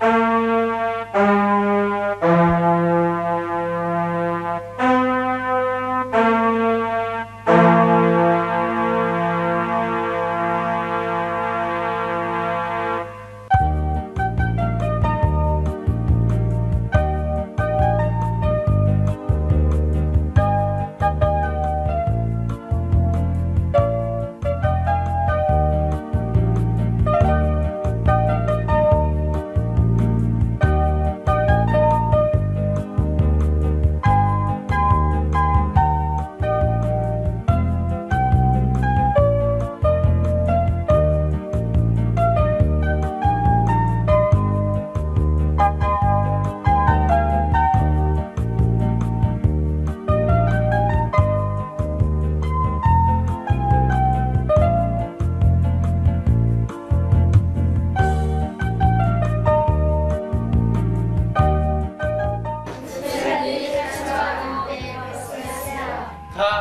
Kha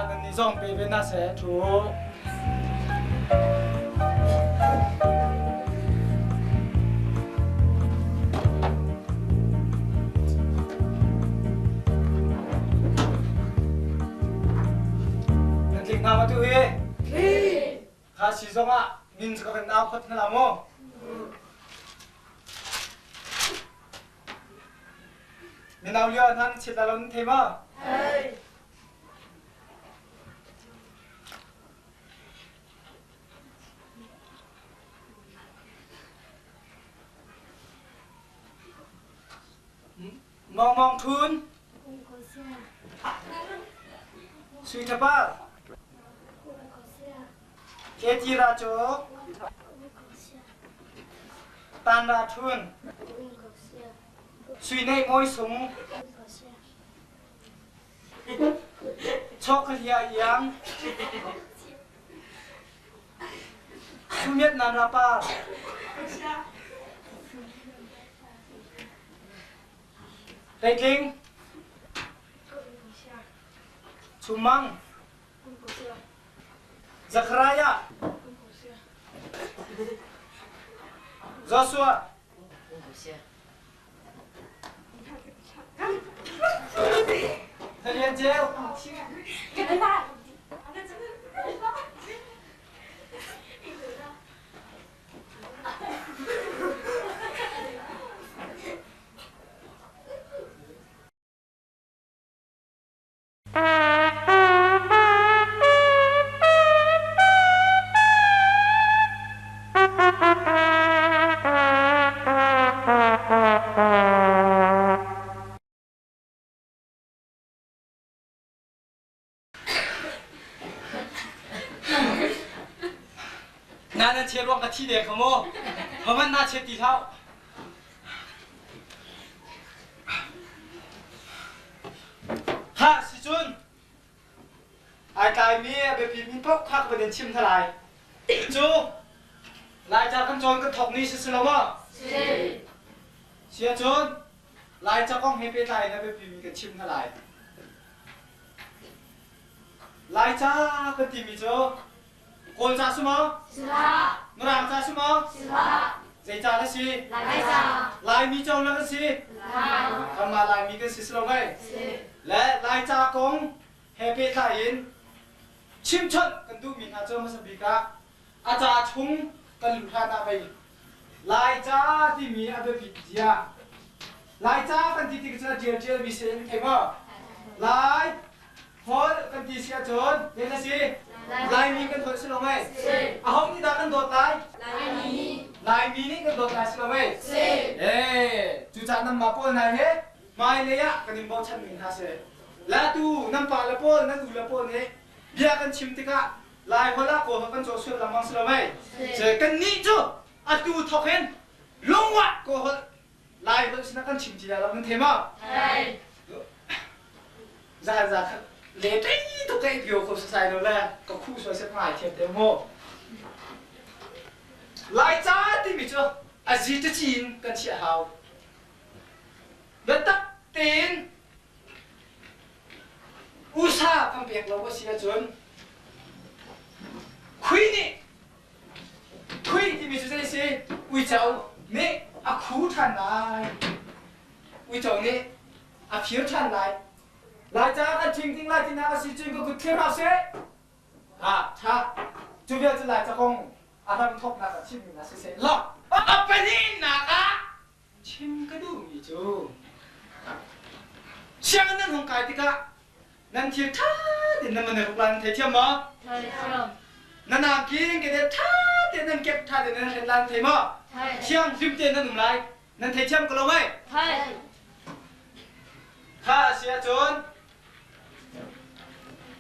nan nih zong pe ve na seh ṭhu. Nan tlik hna ma tu hi? Kha si zong ah min cu ka kan au phot hna la maw? Minau lio ah nan chiat la lo nan thei ma? Mong Mong Thun Sui Tha Par Keti Ra Cho Tan Ra Thun Sui Nei Mawi Sung Chawk Hlia Iang Sumiat Nan Ra Par Hleitling Chumang Zachariah Joshua Thalian Ceu Na nan che ruang ka thi deng kha mu. Maman na che ti hlah. Ha si cun ai tlaimi a biapimi paoh kha ka van in chim hna lai. Cu Laica kan cawn kan thawk ni si si lo maw? Si. Si ahcun Laica kong he pehtlai in a biapimi kan chim hna lai. Laica kan timi cu Kawlca si maw? Si hlah. Mirang ca si maw? Si hlah. Zei ca na si? Laica. Laimi co na kan si? Lai. Kanmah Laimi kan si si lo mei? Si. Le Laica kong he pehtlai in chimchawnh kan duhmi hna cu hmasa bik ah a ca chung kan luh hlan ah vei Laica timi a biapit zia Laica kan ti tik cun a ṭial ṭialmi si in thei maw? Lai holh kan ti si ahcun zei na si? Laimi kan holh si lo mei? Aho nih dah kan dawt lai? Laimi. Laimi nih kan dawt lai si lo mei? Si. Eh, cucaah nanmah pawl hna hi hmailei ah kan in bochanmi hna si. La tu nan pa le pawl, nan u le pawl nih bia kan chim tikah Lai holh ah Kawl holh kan caw sual lengmang si lo mei? Si. Kannih cu atu thawk hin lungwah Kawl holh Lai holh sinah kan chim ti lai lo nan thei maw? Thei. Zan za khat le tei tuk kai pio ko sai lo le ka khu sual se ngai thiam te mu. Lai ca timi cu a zi ta cin kan chiah hau. Biatak tein usa kan pek lo a si ahcun khui nih khui timi cu zei si uico. Nih a khu ṭhan lai. Uico nih a phir ṭhan lai. Laica kan ṭhing ding lai tinak a si cun ka kut thlir hau seh. Ha, ṭha. Cu vial cu Laica kong a hramthawknak a chimmi na siseh law. A pahnihnak ah chim ka duhmi cu sianginn nan hung kai tikah nan thil ṭha tein nan van i ruk lai nan theithiam maw? Theithiam. Nan angki ke te ṭha tein nan kep ṭha tein nan hret lai nan thei maw? Thei. Thianghlim tein nan um lai nan theithiam ko lo mei? Thei. Kha a si ahcun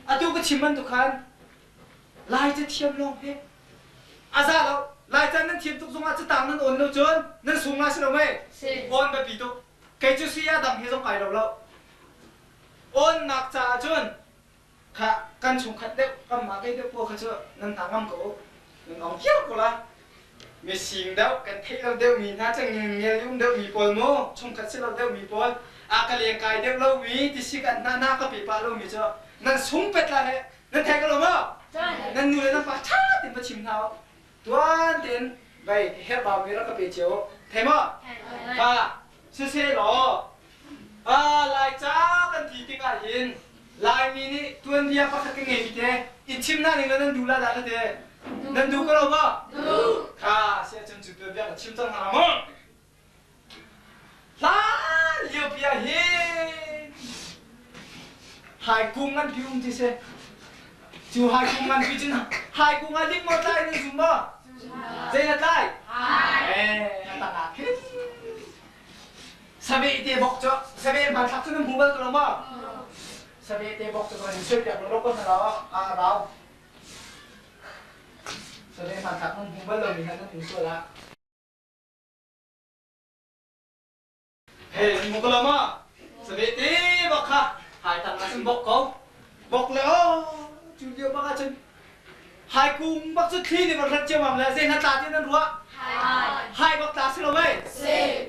atu ka chim bantuk khan Lai ca thiam lawng hi a za lo. Lai ca nan thiam tuk zongah catang nan awn lo cun nan sung nga si lo mei? Si. Awn biapi tuk. Kei cu si a dang he zong kai lo lo. Awnnak caah cun kha kan chungkhat deuh kanmah kei deuh pawl kha cu nan hna ngam ko nan ong hiar ko la. Mising deuh kan theih lo deuhmi hna cu ngel um deuhmi pawl mu chungkhat si lo deuhmi pawl a ka lengkai deuh lomi tisik an hna na ka pe pah lomi cu nan sung pet la he nan thei ko lo maw? Nan nu le nan pa ṭha tein va chim hna u. Tuan tein vei herhbau mi rak ka pe cio u. Thei maw? Pa siseh law Laica kan ti tikah hin Laimi nih tuanbia pakhat kan ngeimi te in chim na ning le nan duh la dah te nan duh ko lo maw? Kha si ahcun cu tuanbia ka chim cang hna maw? Hlan lio pi ah hin haikung nganpi um ti si. Cu haikung nganpi cun haikung ah lim maw tlai nan zum maw? Zei na tlai? Eh, a tang ah khin Saveh te bok cu saveh hmanthlak cu nan hmu bal ko lo maw? Saveh te bok cu kan in suai piak lo ko hna lo a rau. Saveh hmanthlak nan hmu bal lo mi kha nan in sual ah. Hey, nan hmu ko lo maw? Saveh te bok kha hai tang ah cun bok ko. Bok le o cu lio bak ah cun Haikung bak cu thli nih van rat ciammam le zei hna tla ti nan ruah? Hai bak tla si lo mei?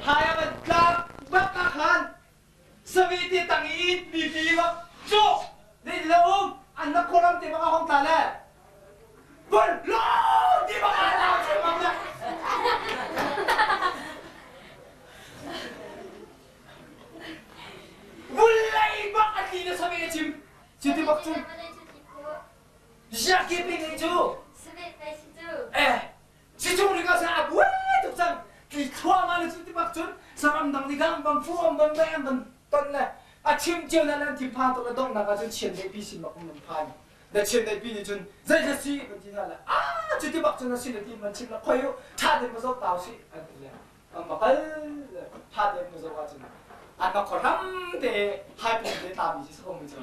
Hai a van tlak bak ah khan savete tang i it mi bak cu zei lo um an na khuaram te bak a hong tla le bul lo ti bak ah lau ciammam le vulei bak a tli na save chim cuti bak cun Ziah pi nih cu eh si chung ri ka sa a buai tuk cang tli thluahmah le cu ti bak cun saram dang nih khan ban fu an ban bai an ban ton le a chim cio na lan thin phan tuk le donghnak ah cun chiandeih pi sin bak um an phan na chiandeih pi nih cun zei hla si kan ti hna le ah cu ti bak cun a si le ti man chim le khoi u tha te ma zoh tau si an ti le an va kal tha te ma zoh ah cun an ma khor ram te hai pum te ta mi si sa ko mi cu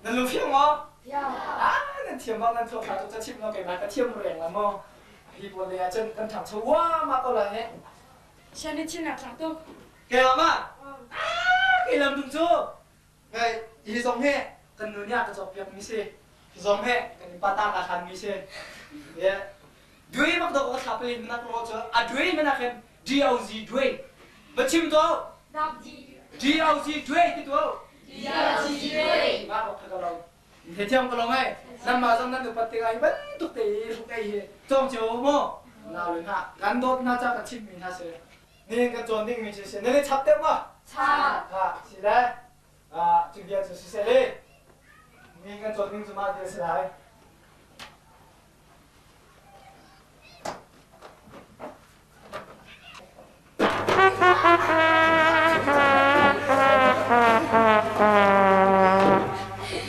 Nan lung fiang maw? Ah, nan thiam bak nan thluak tuk ca chim lo keimah ka thiam reng la maw? Hi pawl lei ah cun kan ṭhangcho uahmah ko lai he. Sian na thil nak tlak tuk. Keimah ma? Ah, kei lam tung cu. Ngai, hi zong he kan nu nih a ka cawkpiak mi si. Hi zong he kan i pa ta ka hlan mi si. Yeah. Dui bak dok ka thla pelin nak ro cu a dui mana khin DOZ dui. Va chim to. DOZ dui ti to. Mah bak kha ka lo. He thiam ka lo ngai. Nan mah zong nan upat tikah hi bantuk te i hruk ei hi cawng cio mu. Nau le hna kan dawt hna ca ka chimmi hna si. Nihin kan cawn dingmi cu si. Nan i chap deuh maw? Chap. Ha, si le. Ah, cu bia cu siseh le. Nihin kan cawn ding cu mah bia si lai.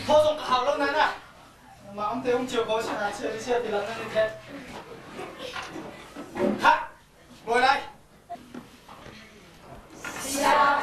Thaw zong ka hau lo nan ah. Mah um te um cio ko si na chia sia ti lang nan i thet. Ha! Bawi lai. Sia.